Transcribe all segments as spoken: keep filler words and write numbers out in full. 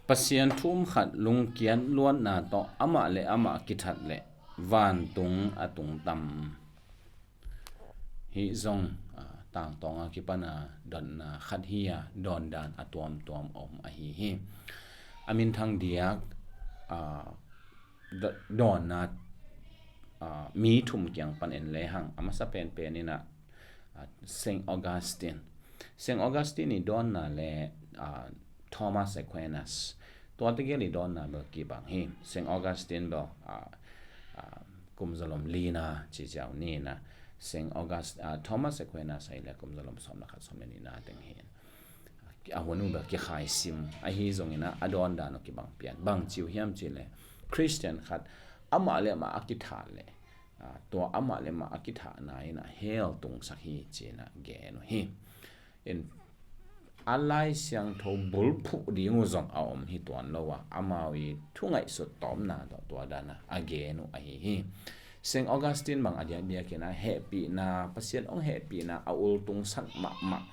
Pasian thu um khat lungkiat luatna tawh amah le amah kithat leh vantung a tungtam. Hih zong, ah, tangtawng a kipan a dotna khat hi a, dawndan a tuamtuam om ahi hi. A minthang diak, ah, da-, dawnna, ah, mi thum kiang pan en lehang, a masa penpen in ah, ah, Saint Augustine. Saint Augustine i dawnna le, ah, Thomas Aquinas. Tua tegel i dawnna bel kibang hi. Saint Augustine bel, ah, ah, kum zalom lina ci ziau ni na. Saint August-, ah, Thomas Aquinas ahi le kum zalom sawm le khat, sawm le nihna teng hi. A hun uh bel kikhai sim ahi zongin ah, a dawndan uh kibang pian. Bang ci uh hiam cih leh, Khristian khat amah le amah a kithat leh, ah, tua amah le amah a kithahna in ah hell tungsak hi ci-in ah gen uh hi. In, a Lai Siangtho bulphuh ding uh zong a om hi tuan lo a, amau i thu ngaihsut tawpna tawh tua dan a a gen uh ahi hi. Saint Augustine bang a diakdiak in ah hehpihna, Pasian hong hehpihna a ultungsak mahmah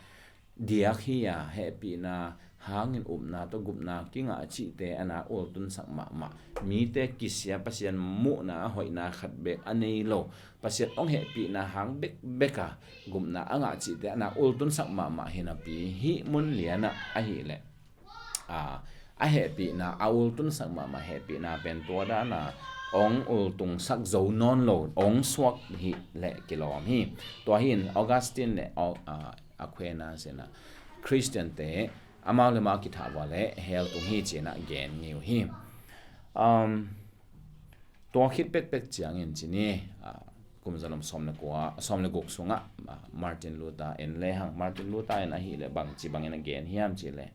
diak hi a, hehpihna hangin upna tawh gupna kingah cihte a na ultunsak mahmah. Mite kisia Pasian muhna a hoihna khat bek a nei lo, Pasian hong hehpihna hang bekbek a gupna a ngah cihte a na ultunsak mahmah hi napi, hih mun lian ah ahih leh, a, a hehpihna a ultunsak mahmah hehpihna pen tua dan a hong ultungsak zo nawn lo, hong suak hi leh kilawm hi. Tua hi in Augustine le Au-, a, Aquinas in ah Khristiante amau le amau kithah vua leh hell tung hi ci-in ah gen ngei uh hi. Um, tua khit pekpek ciangin ci ni, ah, kum zalom sawm le kua, sawm le guk sungah, ah, Martin Luther en lehang, Martin Luther in ahih leh bang ci bangin a gen hiam cih leh,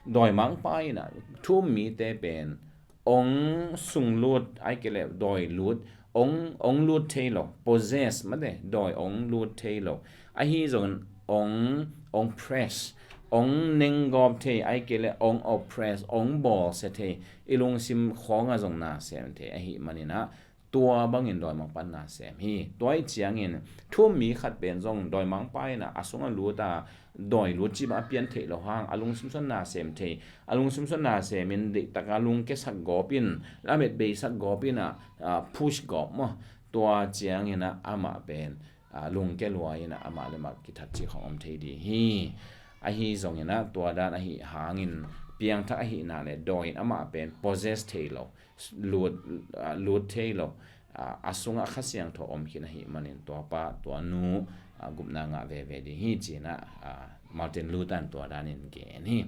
dawimangpa in ah thu um mite pen hong sunglut, ahih kei leh dawi lut, hong, hong lut thei lo, possess mate, dawi hong lut thei lo. Ahi zongin hong, hong press, hong nenggawp thei, ahih kei leh hong oppress, hong bawlsia thei, i lungsim khawng ah zong nasem thei ahih manin ah, tua bangin dawimangpa in nasem hi. Tua ahih ciangin thu um mi khat pen zong dawimangpa in ah a sungah lut a, dawi lut cih bang a pian theih loh hang, a lungsim sung ah nasem thei, a lungsim sung ah nasem in deihtak a lungkia sak gawp in, lamet bei sak gawp in ah, ah, push gawp maw. Tua ciangin ah amah pen, ah, lungkia lua in ah amah le amah kithat cih khawng om thei ding hi. Ahi zongin ah tua dan ahih hangin piangthak ahihna le dawi in amah pen possess thei lo, lut, ah, lut thei lo, ah, a sungah Kha Siangtho om khin ahih manin tua pa, tua nu, ah, gupna ngah veve ding hi ci-in ah, ah, Martin Luther in tua danin gen hi.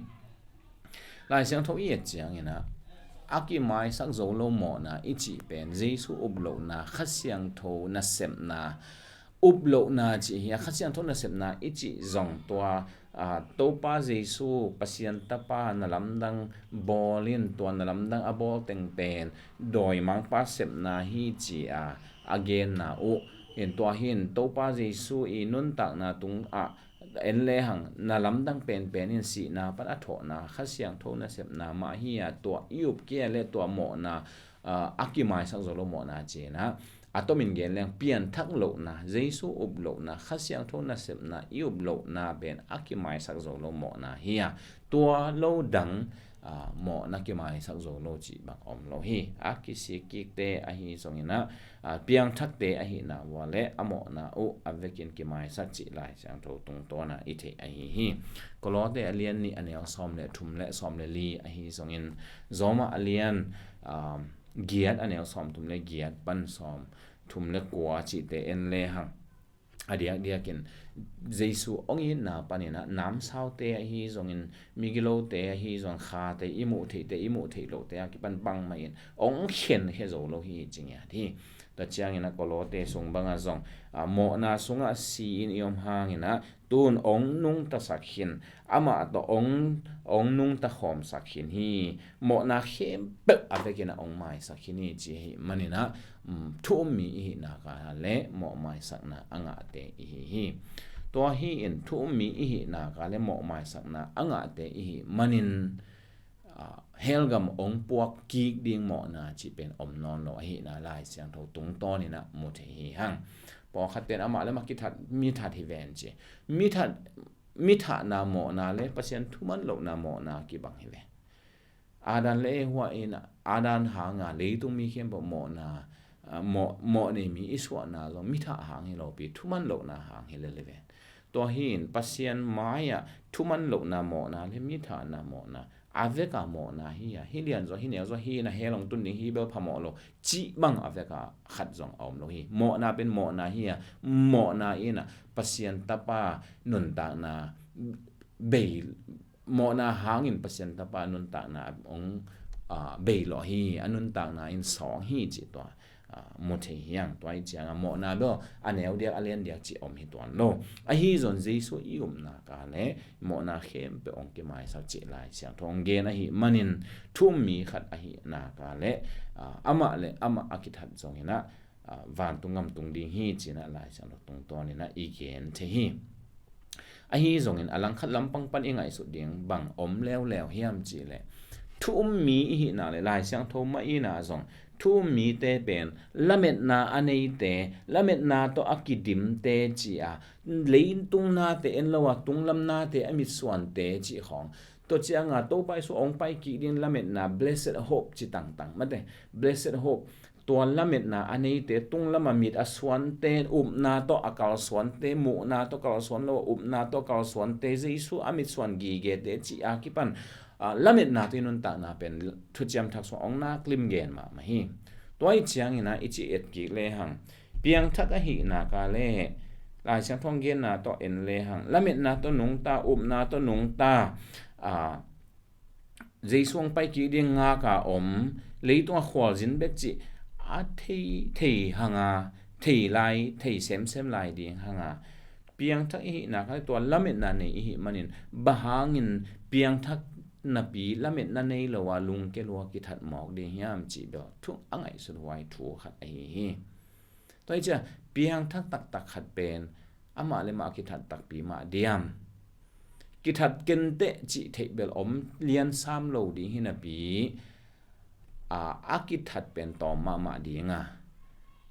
Lai Siangtho i et ciangin ah, a kimaisak zo lo mawhna i cih pen Jesu up lohna, Kha Siangtho nasepna, up lohna cih hi a, Kha Siangtho nasepna i cih zong tua, aa, Topa Jesu, Pasian Tapa, na lamdang bawl in, tua na lamdang a bawl teng pen dawimangpa sepna hi ci a, a genna uh. In tua hi in Topa Jesu i nuntakna tungah en lehang na lamdang penpen in sihna pan a thawhna Kha Siangtho nasepna mah hi a, tua i up kei a le tua mawhna, aa, a kimaisak zo lo mawhna ci-in ah, a tomin gen leng pianthak lohna, Jesu up lohna, Kha Siangtho nasepna i up lohna pen a kimaisak zo lo mawhna hi a, tua lo dang, aa, mawhna kimaisak zo lo cih bang om lo hi. A kisik kikte ahi zongin ah, aa, piangthakte ahihna vua le a mawhna uh a vekin kimaisak cih Lai Siangtho tungtawn ah i theih ahi hi. Kolose a lian nih a neu sawm le thum le sawm le li ahi zongin, Roma a lian, aa, giat a neu sawm thum le giat pan sawm thum le kua cihte en lehang, a diakdiakin Jesu hong itna panin ah namsaute ahi zongin, migilote ahi zongin, khate, i muh theihte, i muh theih lohte a kipan bangmah in hong khenkhia zo lo hi ci ngiat hi. Tua ciangin ah Kolose sung bangah zong, aa, mawhna sungah si-in i om hangin ah, tun hong nungtasak khin, amah tawh hong, hong nungta khawmsak khin hi. Mawhna khempeuh a vekin ah hong maisak khin hi ci ahih manin ah, um, thu um mi i hih nak leh mawhmaisakna a ngahte i hi hi. Tua hi in thu um mi i hih nak leh mawhmaisakna a ngahte i hih manin, aa, hell gam hong puak kik ding mawhna cih pen om nawn lo ahihna Lai Siangtho tungtawnin ah mu thei hi hang. Pawlkhatte in amah le amah kithat, mi that hi ven ci. Mi that, mi thahna mawhna le Pasian thuman lohna mawhna kibang hi ve. Adam le Eva in Adam hanga leitung mi khempeuh mawhna, ah, mawh, mawh nei mi i suahna zong mi thah hang hi lopi, thuman lohna hang hi lel hi ven. Tua hi in Pasian mai-ah thuman lohna mawhna le mi thahna mawhna a veka mawhna hi a, hi lian zaw, hi neu zaw, hi na hell hong tun ding hi bel phamawh lo cih bang a veka khat zong a om lo hi. Mawhna pen mawhna hi a, mawhna in a Pasian Tapa nuntakna bei, mawhna hangin Pasian Tapa nuntakna hong, ah, bei lawh hi, a nuntakna in sawng hi cih tua, ah, mu thei hi hang. Tua hi cianga mawhna bel a neu diak a lian diak cih om hi tuan lo. Ahi zong Jesu i upna ka le mawhna khempeuh hong kimaisak cih Lai Siangtho hong gen ahi manin thu um mi khat ahi na ka le, ah, amah le amah a kithat zongin ah, ah, vantung gam tung ding hi cih na Lai Siangtho tungtawnin ah i gen thei hi. Ahi zongin a langkhat lampang pan i ngaihsut ding bang om leuleu hiam cih leh thu um mi i hihna le Lai Siangtho mah i na zong thu um mite pen lametna a neite, lametna tawh a kidimte ci a, leitung nate en lo a tunglam nate a mitsuante cih khawng. Tua cianga Topa Jesu hong pai kik ding lametna, blessed hope ci tangtang mate, blessed hope. Tua lametna a neite, tunglam a mit a suante, upna tawh a kalsuante, muhna tawh kalsuan lo, upna tawh kalsuante, Jesu a mitsuan gigete cih a kipan, ah, lametna tawh i nuntakna pen Thuciam Thak sungah hong nak lim gen mahmah hi. Tua hi ciangin ah i ci et kik lehang, piangthak ahihna ka le Lai Siangtho hong genna tawh en lehang, lametna tawh nungta, upna tawh nungta, ah, Jesu hong pai kik ding ngaka om, leitung a khualzin bek cih a thei, thei hanga, thei lai, thei semsem lai ding hanga, piangthak i hihna kha tua lametna nei i hih manin, bang hangin piangthak napi lametna nei lo a lungkia lua kithat mawk ding hiam cih bel thu a ngaihsut huai thu khat ahi hi. Tua hi cia piangthak taktak khat pen amah le mah a kithat takpi mah diam? Kithat kenteh cih theih bel om liansam lo ding hi napi, a, a kithat pen tawm mahmah ding a,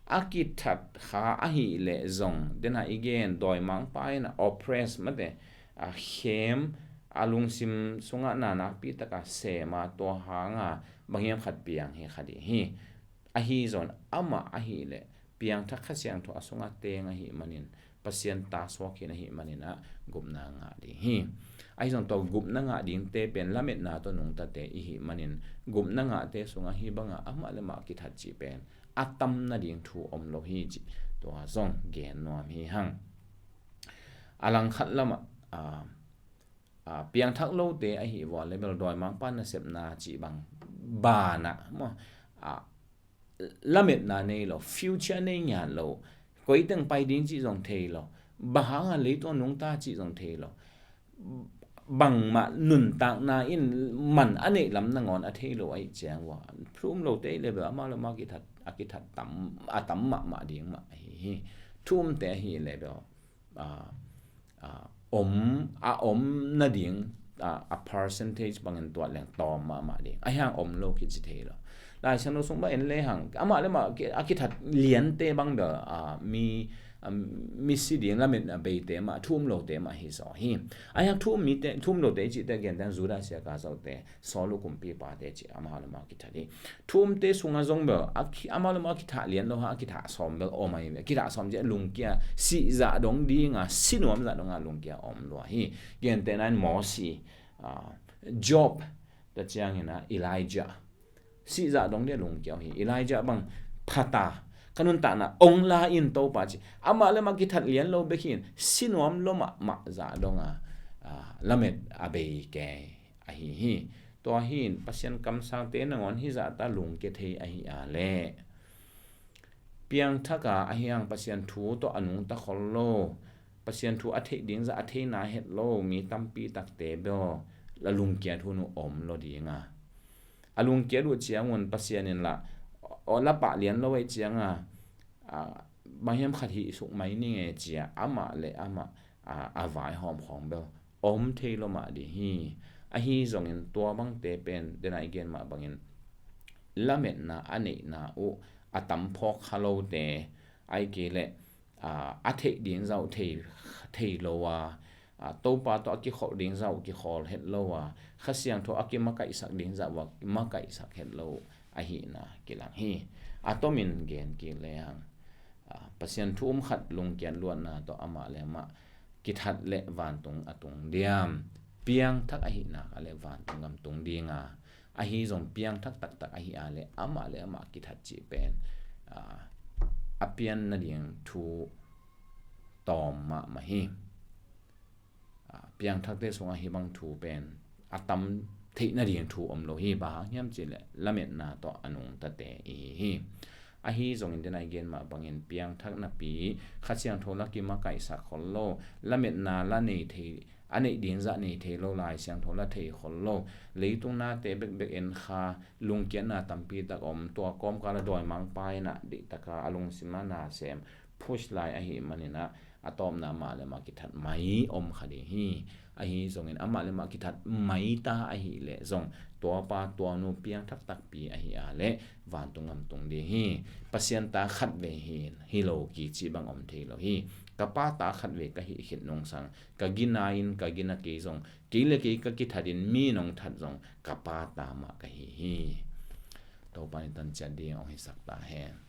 a kithat kha ahih leh zong dena i gen dawimangpa in a oppress mate, a khem, a lungsim sungah na nakpi taka sem a, tua hanga bang hiam khat piang hi kha ding hi. Ahi zong amah ahih leh piangthak Kha Siangtho a sungah teng ahih manin, Pasian ta suak hi na hih manin ah gupna ngah ding hi. Ahi zong tua gupna ngah dingte pen lametna tawh nungtate i hih manin, gupna ngahte sungah hih bangah amah le mah kithat cih pen a tam nading thu om lo hi cih tua zong gen nuam hi hang. A langkhat lamah, a, a, piangthak lote ahi vua le bel dawimangpa nasepna cih bang banah maw, a, lametna nei lo, future nei ngian lo, koi teng pai ding cih zong thei lo, bang hanga leitung nungta cih zong thei lo, bangmah nuntakna in man a neih lam nangawn a thei lo ahih ciang vua, thu um lote i le bel amau le amau kithat, a kithat tam, a tam mahmah ding mah ahi hi. Thu umte ahi le bel, a, a, om, a om nading, a, a percentage bangin tuat leng tawm mahmah ding. A hiang om lo kici thei lo. Lai Siangtho sung bang en lehang, amah le mah ki-, a kithat liante bang bel, a, mi, a, mi si ding lametna beite mah, thu um lote mah hi zaw hi. A hiang thu um mite, thu um lote cihte genteng Judas Iskariot te, Saul kumpipa te cih amau le amau kithat hi. Thu umte sungah zong bel, a ki-, amau le amau a kithah lian lo hang, a kithah sawm bel om ahi ve. Kithah sawm cih lungkia, sih zah dong dinga, si nuam zah donga lungkia om lua hi. Gentehna in Mosi, a, Job, tua ciangin a Elijah. Sih zah dong dia lungkia hi. Elijah bang phata, ka nuntakna ong la in Topa ci. Amah le amah kithat lian lo bek hi in, si nuam lo mahmah zah donga, a, lamet a bei kei ahi hi. Tua hi in Pasian kamsangte nangawn hih zahta lungkia thei ahi a leh, piangthaka a hiang Pasian thu tawh a nungta khol lo, Pasian thu a theih ding zah a theina het lo mi tampi takte bel a lungkia thu nu om lo dinga, a lungkia duh ciangun Pasian in lah, aw, la pah lian lo ahih cianga, a, bang hiam khat hih suk mai ning e cia amah le amah, a, a vaihawm khawng bel om thei lo mah ding hi. Ahi zongin tua bangte pen dena i gen mah bangin lametna a neihna uh a tam phawk kha lote, ahih kei leh, a, a theih ding zah uh thei, thei lo a, a, Topa tawh a kikholh ding zah uh kikhawl het lo a, Kha Siangtho a kimakaihsak ding zah uh a kimakaihsak het lo uh ahihna kilang hi. A tomin gen kik lehang, a, Pasian thu um khat lungkiat luatna tawh amah le amah kithat le vantung a tung diam, piangthak ahihna ka le vantung gam tung dinga, ahi zong piangthak taktak ahi a le amah le amah kithat cih pen, a, a pian nading thu tawm mahmah hi. A, piangthakte sungah hih bang thu pen a tam theih nading thu om lo hi. Bang hang hiam cih leh lametna tawh a nungtate i hi hi. Ahi zongin, den a i gen mah bangin, piangthak napi Kha Siangtho la kimakaihsak khol lo, lametna la nei thei, a neih ding zah nei thei lo, Lai Siangtho la thei khol lo, leitung nate bekbek en kha, lungkiatna tampi tak om, tua kawmkal a dawimangpa in a dihtaka a lungsim a na sem, push lai ahih manin a, a tawpna mah le mah kithat mai om kha ding hi. Ahi zongin amah le mah kithat mai ta ahih leh zong, tuapa tuanu piangthak takpi ahi a leh vantung gam tung ding hi. Pasian ta khatvei hi, hi lo kici bang om thei lo hi. Ka Pa ta khatvei ka hih khit nungsang, ka gina in, ka gina kei zong, kei le kei ka kithat in mi nong that zong, ka Pa ta mah ka hi hi. Topa in tan ciat ding ong hisak ta hen.